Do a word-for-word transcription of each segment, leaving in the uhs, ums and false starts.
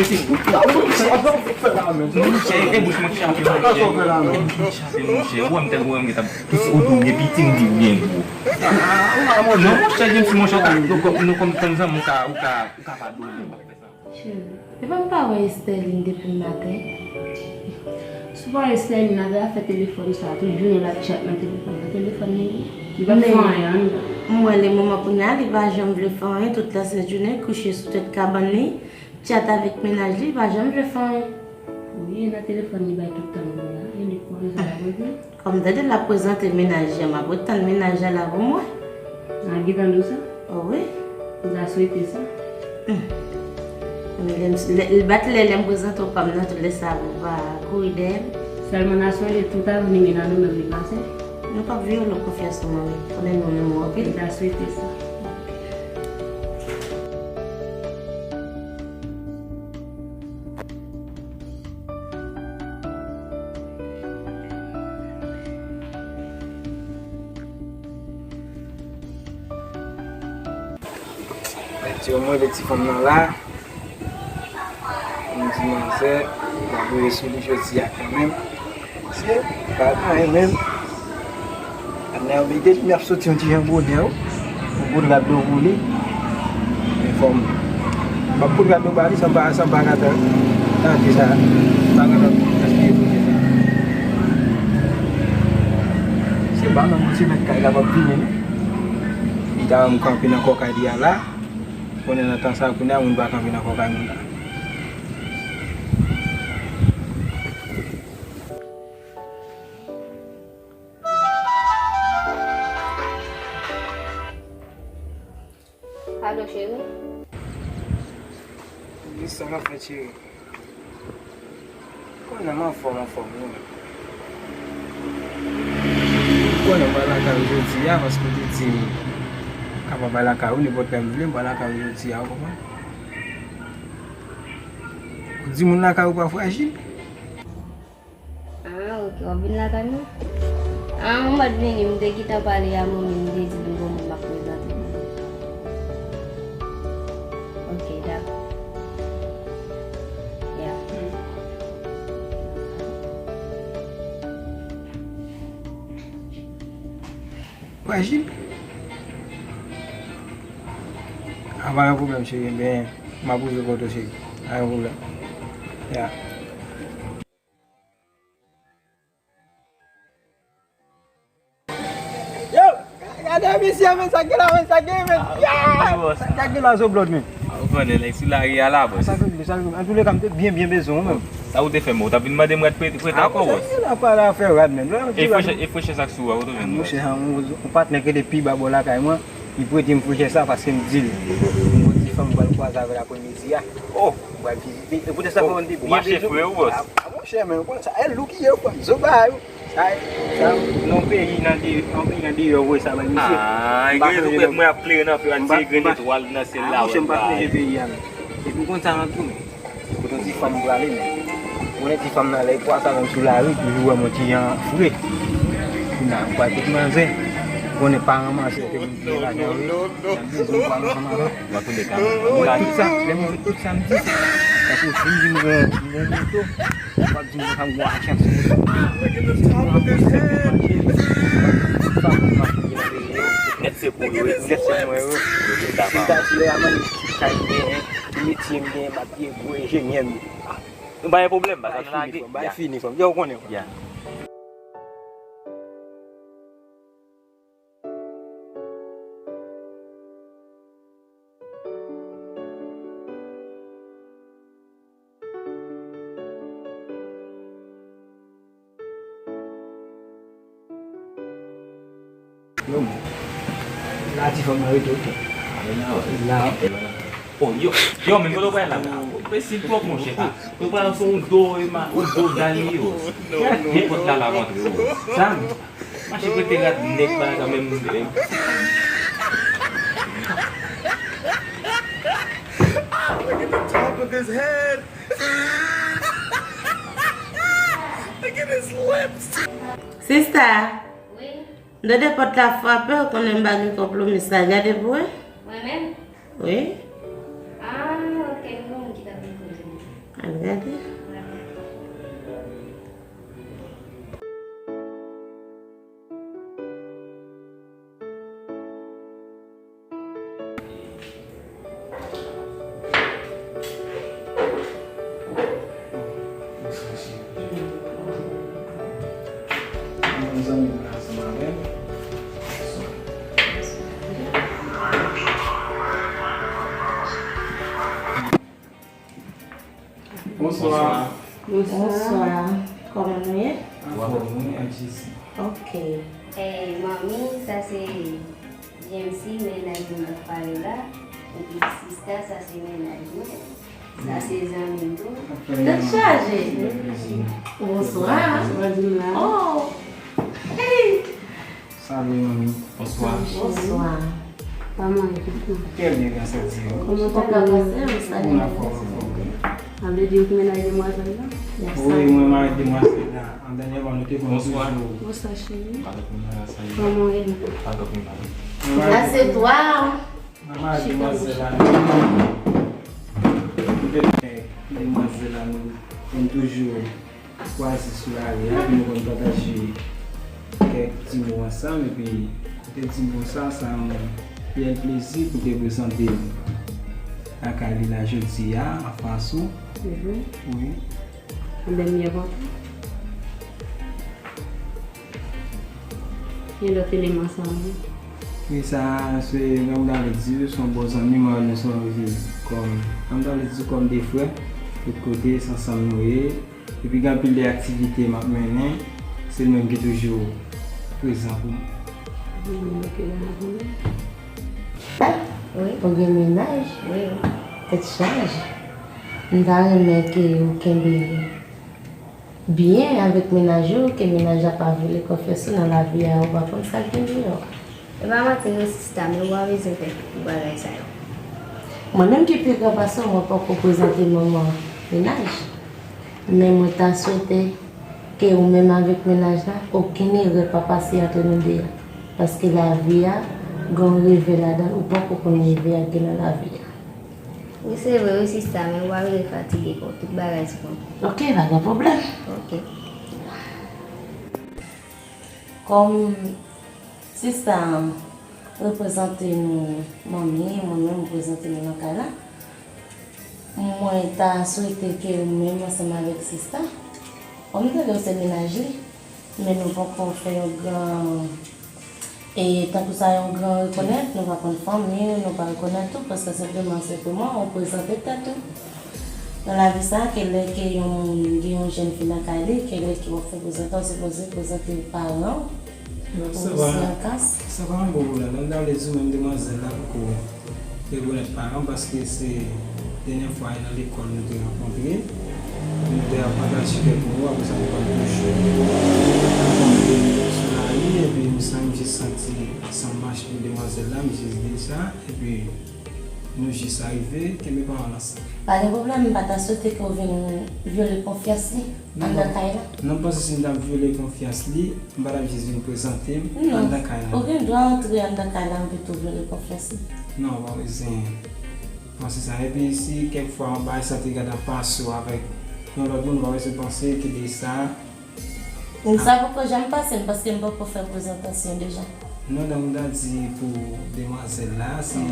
Monchè, e bouch mwen k chape, monchè. E bouch mwen k chape, monchè. Ou wè m tèlman wè m gentan plis ou di w gen piti, m di w gen gwo. Non, monchè, James, monchè, ou ka, nou kòm, nou kòm, kòm zanmi, ou ka, ou ka, ou ka padone m, m p ap fè sa. Cheri, epa m pa wè Esterline depi maten? Si w pa wè Esterline, nan afè telefòn sa, tout jounen l ap tchat nan telefòn nan. Telefòn li, li pa fè anyen anndan. M wè le moman kounye a, li pa janm vle fè anyen, tout lasent jounen kouche sou tèt kabann li, tchat avèk mennaj li, li pa janm vle fè anyen. Wi, e nan telefòn li bay tout tan l kounye a, e li k konnen sa l ap regle. Kòm tande l ap prezante mennaj li a, m ap ret tann mennaj la la pou mwen. A, gen tan nou sa? O wi. M ta swete sa. Hmm. Men lè m, lè, lè, bat lè, lè m prezante w pa m nan, tout lè sa, ou pa kouri dèyè m. Sèlman n a swete tout avni men nan nou menm li pase. Nou p ap viole konfyans nou, manmi. Konnen nou renmen w anpil. M ta swete sa. Ti mwen, ti fanm nan la. M di manzè, m ap rele sou li jodi a kanmenm. Se pa anyen menm. Ann, depi m ap soti yon ti jan bonè, wi. Yon bon rad dlo pou li. Men fò m, m ap pote rad dlo ba li, san m pa, san m pa ka tan-, tande sa. M pa ka tan gaspiye pou li sa. Se pa nan yon semèn kay la p ap vini, non. Li ta wè m kanpe nan kò kay li a la. Konnen nan tan sa, kounye a, moun pa kanpe nan kò kay moun la. Alo, cheri. Wi, sa k ap fèt, cheri? Konnen m anfòm, anfòm, wi. Konnen m pa lakay ou jodi a, paske ou te di m kapab pa lakay ou, nenpòt lè m vle, m pa lakay ou jodi a, ou konprann? Ou di moun lakay ou pa frajil? Ah, ok, w ap vin lakay mwen? Ah, m pa t vini, m te gentan pale a manmi, m te di l gon moun m ap prezante pou li. Ok, dakò. Ya. Frajil? Ah, pa gen pwoblèm, cheri, men m ap poze kote w, cheri. Pa gen pwoblèm. Ya. Yo, gade misye, men, sa k gen la, men, sa k gen, men. Ya! Sa k gen la, zo blòd, men. Ou konnen, nèg sou lari a la, bòs. Sa k gen, sa k gen. Antouka, m te byen, byen bezwen w, men. Sa ou te fè, men? Ou t ap vin mande m rad prete, prete ankò, bòs? Sa k gen la, pa la fè rad, men. E frechè, e frechè sa k sou ou a, ou te jwenn, bòs? Monchè, yon, yon patnè ki te pi ba bò lakay mwen, li prete m frechè sa paske m di l, m gon ti fanm m pral kwaze avè l aprèmidi a. Oh! M pral vizite. E poutèt sa fè m te byen bezwen. Ou mache fre, wi, bòs. Ah, ah, monchè, men, ou konn sa. E lou ki ye, ou konn. Zo ba yo. Sa, sa, nan peyi, nan de, nan peyi, nan deyò, vre sa, bay misye. Ah, e gen rezon pou mwen ap klere nan fè, al tire grenn etwal nan syèl la, monchè, m pa plonje peyi a, men. Epi w konn sa, nan tou, men. Kote yon ti fanm prale, men. Konnen ti fanm nan, lè l kwaze avè m sou lari, toujou wè m yon ti jan fre. Kounye a, m pral tout manzè. Konnen pa ranmase ke m gen lajan, wi. Y ap bezwen m pral ansanm avè l. Mwen tout sa, lè m wè tout sa, m di sa. Tankou si m di m gen, m gen moto, w ap di m konsa m gen yon achans moto. Nèt se pou yo, nèt se pou mwen yo. Si m ta di lè a manmi ki kay m genyen, ki metye m genyen, m ap vye gwo enjenyè m ye. Nou pa gen pwoblèm, baz la lage. Bay fini, fanm. Yo, ou konnen. Ya. Yo, la ti fanm nan rete, oke. La. Oh, yo, yo, men kote w pral la? Enbesil twòp, monchè. Ou pral sou yon do, e ma, yon do dal li, yo. Nenpòt la, la rantre, yo. Sa, mache prete rad nèg pa ka menm. Look at the top of his head. Look at his lips. Sista. Wi. M tande pòt la frape, ou konnen m pa gen konpwomi sa, gade pou wè. Mwen menm? Wi. Ah, ok, m gen yon moun ki t ap vin kote m. Al gade. Bonswa. Bonswa. Kòman nou ye? Anfòm, wi, ak Jezi. Ok. Ey, manmi, sa se James, mennaj mwen k ap pale la. Epi sista, sa se mennaj mwen. Sa se zanmi m tou. Tèt chaje. Bonswa. Bonswa. Oh. Hey. Salye, manmi. Bonswa. Bonswa. Kòman w ye? Trè byen, gras a Dye. Kòman w ye? Ou anfòm, anfòm, wi. Sa vle di ou k mennaj demwazèl la? Wi, mwen mari demwazèl la. An dènyèman, nou te konn toujou. Bonswa, cheri. Kòman w ye? Assieds-toi. Mwen mari demwazèl la, nou, nou te konn demwazèl la, nou konn toujou kwaze sou lari a, epi nou konn pataje kèk ti mo ansanm, epi kote ti mo sa, sa yon bèl plezi pou te prezante m lakay li la jodi a, an fas ou. Mhm. Wi. Anben, m byen kontan. Gen lòt eleman sa, wi. Wi, sa, se, jan m ta vle di, se yon bon zanmi, mwen, nou se yon vi kòm, jan m ta vle di, kòm de frè, tout kote, se ansanm nou ye. Epi gen anpil de aktivite m ap mennen, se li menm ki toujou prezan pou mwen. Wi, ok, la, la, la. Wi. Ou gen mennaj? Wi. Tèt chaje. M ta renmen ke ou kenbe byen avèk mennaj ou, ke mennaj la pa vyole konfyans ou nan lavi a, ou pa konn sa k gen deyò. E pa manti non sista, men ou pa bezwen fè tout bagay sa yo. Mwen menm ki pi gran pase w, mwen poko prezante manman mennaj. Men mwen ta swete ke ou menm avèk mennaj la, okenn erè pa pase ant nou de a. Paske lavi a, gen yon revè ladan l, ou poko konn revè a k gen nan lavi a. Wi, se vre wi sista, men ou pa bezwen fatige kò w, tout bagay sou kont. Ok, pa gen pwoblèm. Ok. Kòm sista an reprezante nou manmi, mwen menm m reprezante nou nan kay la, mwen ta swete ke ou menm ansanm avèk sista, kòm m tande w se mennaj li, men nou poko fè yon gran, e tankou sa yon gran rekonèt, nou pa konn fanmi w, nou pa rekonèt ou, paske senpleman, senpleman, ou prezante tèt ou. Nan lavi sa, ke lè ke yon moun gen yon jèn fi nan kay li, ke lè ke w ap fè prezantasyon, w sipoze prezante paran w, pou w si an kas. Sa pa yon bon pwoblèm. Nan dale di w menm demwazèl la poko rekonèt paran, paske se dènyè fwa nan lekòl nou te rankontre. Nou te ap pataje kèk mo, apre sa nou pa t toujou rankontre sou lari, epi m santi, m jis santi san mach pou demwazèl la, m jis di l sa, epi nou jis arive kenbe pawòl ansanm. Pa gen pwoblèm, m pa ta swete ke w vin vyole konfyans li anndan kay la. Non, m panse si m t ap vyole konfyans li, m pa t ap jis vin prezante m anndan kay la. Non, ou gen dwa antre anndan kay la anpi tou vyole konfyans li. Non, ou pa bezwen panse sa. Epi si kèk fwa yon bagay sa te gad ap pase w avèk yon lòt moun, ou pa bezwen panse ke de sa. Sa poko janm pase m paske m poko fè prezantasyon deja. Non, donk m ta di pou demwazèl la, si,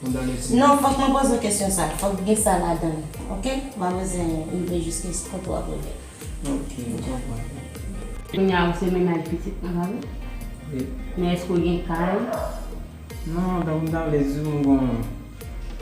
m ta di. Non, fòk mwen poze w kesyon sa, fòk gen sa ladan l, ok? M pa bezwen rive jis kote w ap rive. Ok, m konprann. Kounye a ou se mennaj pitit mwen, pa vre? Wi. Men èske w gen kay? Non, donk m ta vle di w m gon,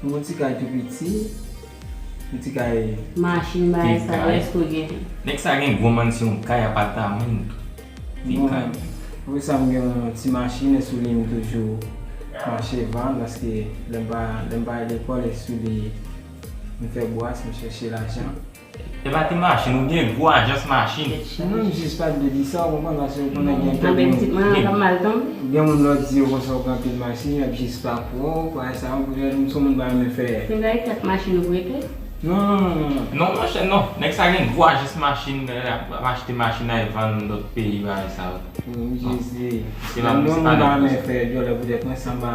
m gon ti kay tou piti, yon ti kay. Machin, bagay sa yo, èske w gen? Nèg sa gen gwo mansyon, kay, apartament, ti kay. Bon, wi, sa m gen yon ti machin, e sou li m toujou mache vann, paske lè m pa, lè m pa al lekòl, e sou li m fè bwas, m chèche lajan. E pa ti machin, ou gen gwo ajans machin. Non, m jis pa t vle di sa, ou konprann, paske ou konnen gen kèk moun. Anben, pitit mwen an pa mal tonbe. Gen moun lè w di yo konsa, ou gen anpil machin, y ap jis pa kwè w, bagay sa yo, poutèt m se yon moun pa renmen fè. Se bagay kèk machin ou prete? Non, non, non, non, non. Non, monchè, non. Nèg sa gen gwo ajans machin, l ap achte machin al vann lòt peyi, bagay sa yo. Wi, m jis di, m se yon moun pa renmen fè djòlè, poutèt mwen sanba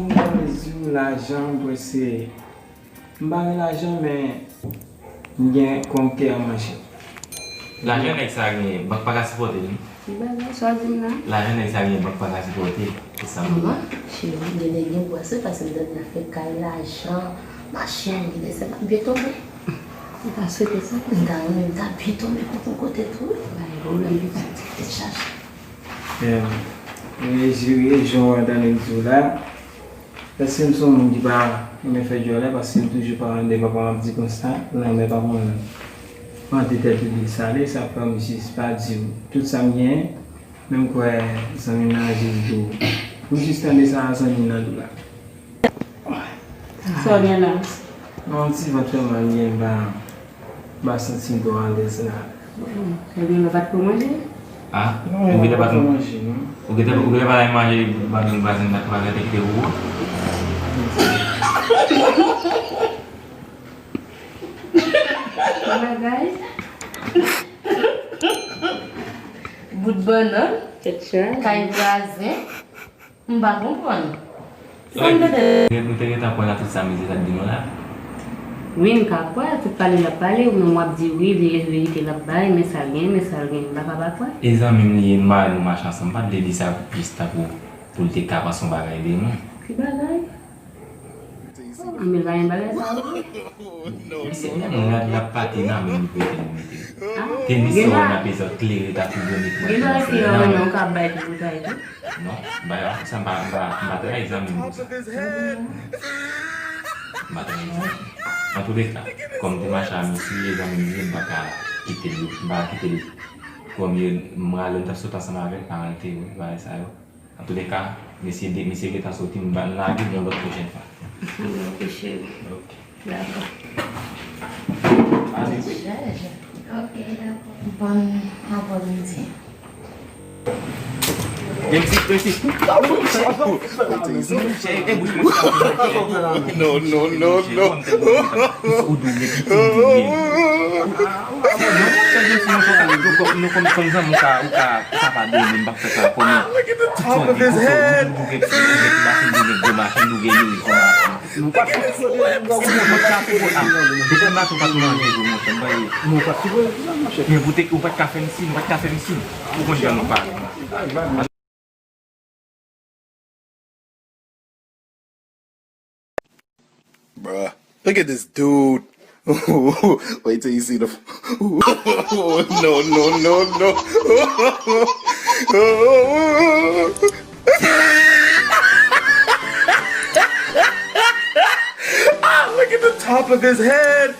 m ta vle di w, lajan, m prese. M pa gen lajan, men m gen kòm kè an manchèt. Lajan nèg sa genyen, bank pa ka sipòte li. Ki bagay sa w di m la? Lajan nèg sa genyen, bank pa ka sipòte. Se sa m di. Manman, cheri, gen nèg gen bwase paske m tande l ap fè kay, lajan, machin, gen de sèl ap byen tonbe. M ta swete sa. M ta renmen m ta byen tonbe pou, pou kote tou, wi. Bay pwoblèm, pitit. Tèt chaje. Em, men jiri, jan w tande m di w la, paske m se yon moun ki pa renmen fè djòlè, paske m toujou pa renmen papa m ap di konsa, lanmè pa konn mande tèt li dil sale, sa fè m jis pa di w tout sa m genyen, men m kwè zanmi m nan jis di w, pou jis tande sa zanmi m nan di w la. Sa w gen la? Non, yon ti vant fè mal, m pa, m pa santi m twò alèz la. Ebyen, ou pa t pran manje? Ah, ou gentan pa t pran manje, non. Ou gentan, ou gentan pa t manje, ban nou vwazen nan, vwazen te kite pou ou? Bagay. Bout bannann. Kay vwazen. M pa konprann. Sa m tande. Ou te gentan kwè nan tout sa misye t ap di nou la? Wi, m ka kwè. Tout pale l ap pale, ou menm w ap di wi, li verite l ap bay, men sa l gen, men sa l gen, m pa ka pa kwè. E zanmi m li ye, m mari nou mache ansanm, m pa t vle di sa jis tankou pou l te ka panse yon bagay de mwen. Ki bagay? Anmil pa gen bagay sa yo. Misye menm rad l ap pate nan men li pou te mete. Te misye wè nan pezòt klere ta tou vini. Gen lè se yon renmen ou ka bay pou boutay tou. Non, bay a sa m pa, m pa, m pa trayi zanmi m konsa. M pa trayi zanmi m. Antouleka, kòm m te mache a misye, zanmi m li, m pa ka kite l, m pa ka kite l. Kòm yo, m rale, m t ap sot ansanm avè l, paran l te wè bagay sa yo. Antouleka, mesye de, mesye gentan soti, m ba n lage yon lòt pwochèn fwa. Ok, cheri. Ok. Dakò. Ann ale. Ok, dakò. Bòn aprèmidi. Gen ti, gen ti. Non, non, non, non. Ou ka, ou ka, ou ka padone m, m p ap fè sa ankò, men. Look at the top of his head. Men pou te, ou pa t ka fè m sin, ou pa t ka fè m sin. Ou konn jan nou pale. Bruh, look at this dude. Wait till you see the. No, no, no, no. Ah, look at the top of his head.